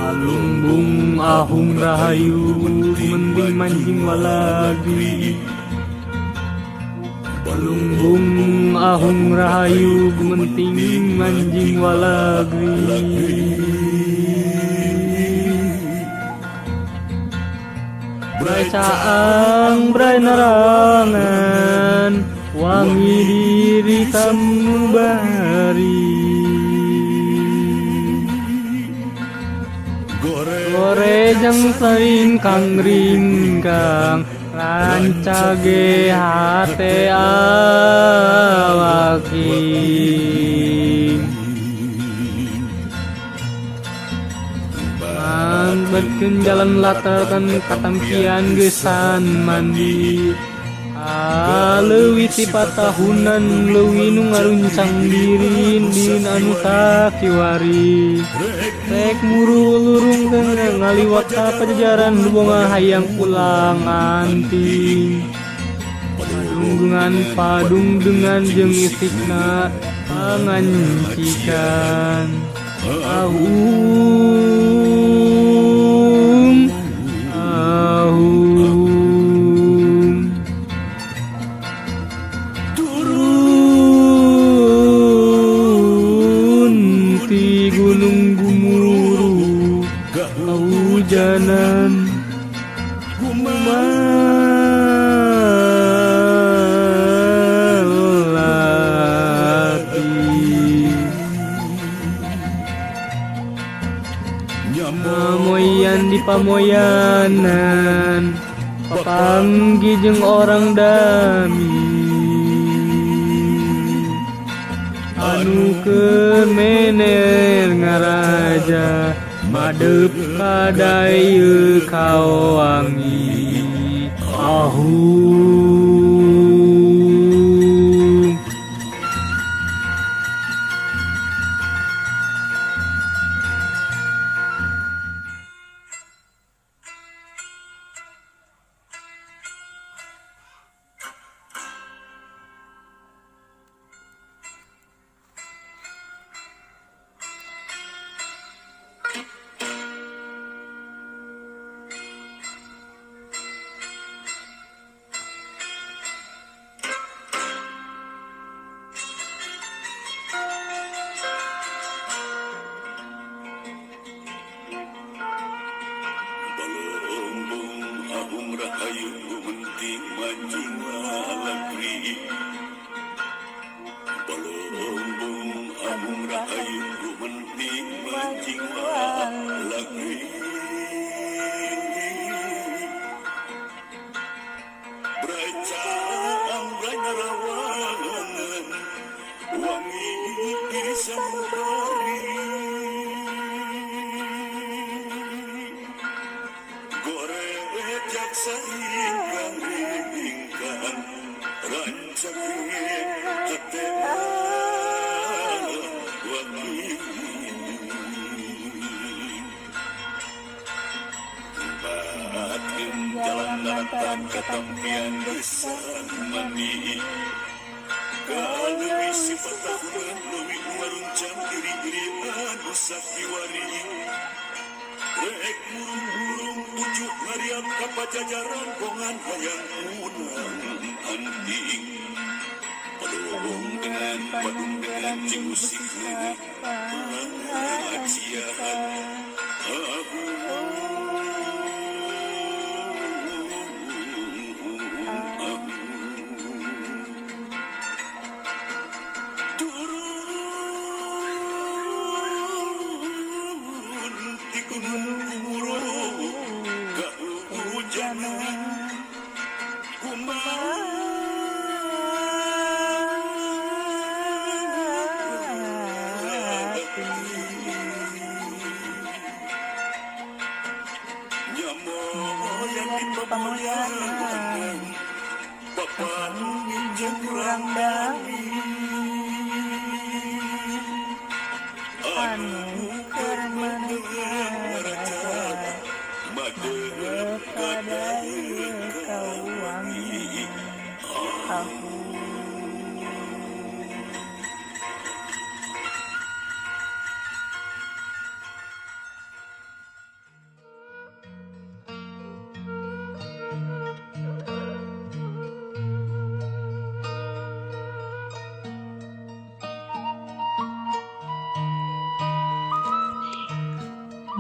Alumbung ahung rahayu mending manjing walagi. Alumbung ahung rahayu mending manjing walagi. Brai caang brai narangan wangi diri sanubari. Gorejang saringkang ringkang rancage hate awaking. Mangberkeun jalan latarkan katampian geusan mandi. Leuwih ti patahunan leuwih nu ngaruncang diri din anu sakiwari. Rek muru lurung teh ngaliwat ka pajajaran bonga hayang pulang anting. Padungdengan padungdengan jeung isikna pangancikan. Ahum ahum turun ti gunung gumuruh kahujanan gumalati. Pamoyan di pamoyanan papanggi jeung orang dami anu keur mener ngaraja madep ka dayeuk kawangi. Ahum.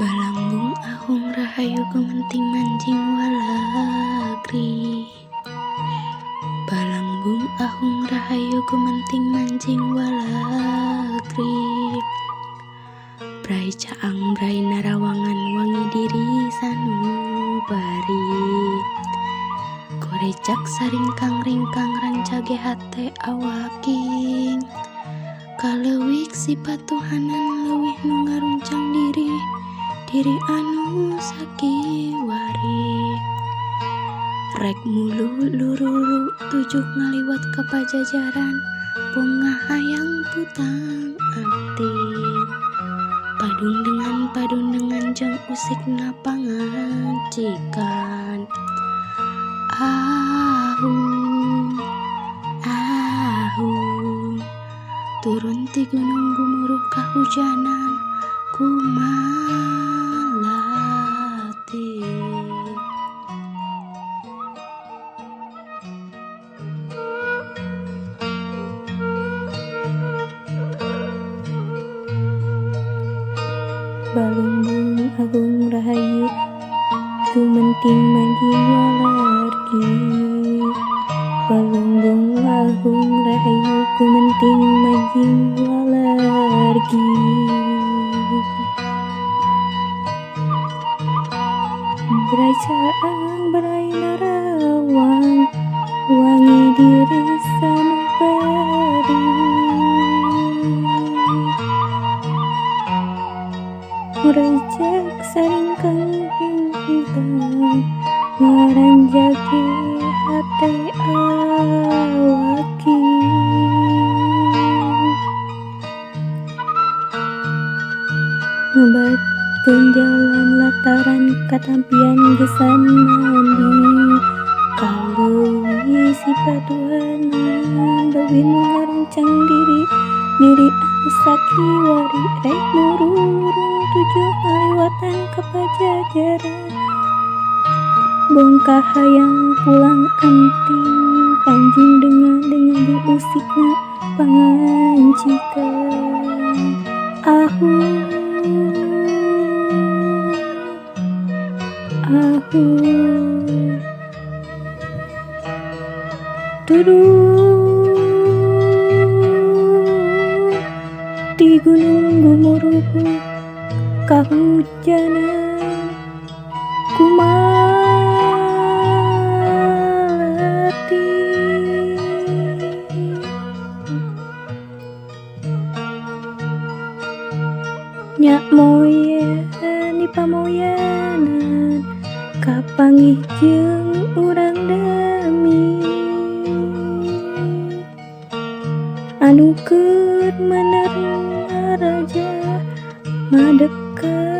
Balangbung ahong rahayu gumenting manjing walagri. Balangbung ahong rahayu gumenting manjing walagri. Brai caang brai narawangan wangi diri sanubari. Gorecak saringkang-ringkang rancage hate awaking. Kaleuwik sifat Tuhanan leuwih nu ngaruncang diri, diri anu sakiwari. Rek mulu lururu tujuh ngaliwat ka pajajaran, bongah hayang putang anting. Padung dengan jeung usikna pangancikan. Ahung, ahung, turun ti gunung gumuruh kahujanan kumalati. Balumbung agung rahayu gumenting manjing walargi. Balumbung agung rahayu gumenting manjing walargi. Brai caang brai narawang wangi diri sanubari. Ngurajak saringkang ringkang ngaranjake hate awaki. Ngebatkeun jalan lataran katampian gesan mandi. Kaleuwih sifat Tuhanan leuwih nu ngaruncang diri, diri anu sakiwari. Rek murung tujuh ngaliwatan ka pajajaran, bongkah hayang pulang anting. Panjung dengan jeung usikna pangancikan. Ahung, ahung, turun ti gunung gumuruh kahujanan kumalati. Nyak moyan di pamoyanan kapanggih jeung urang dami. Anu keur menerima raja madep ka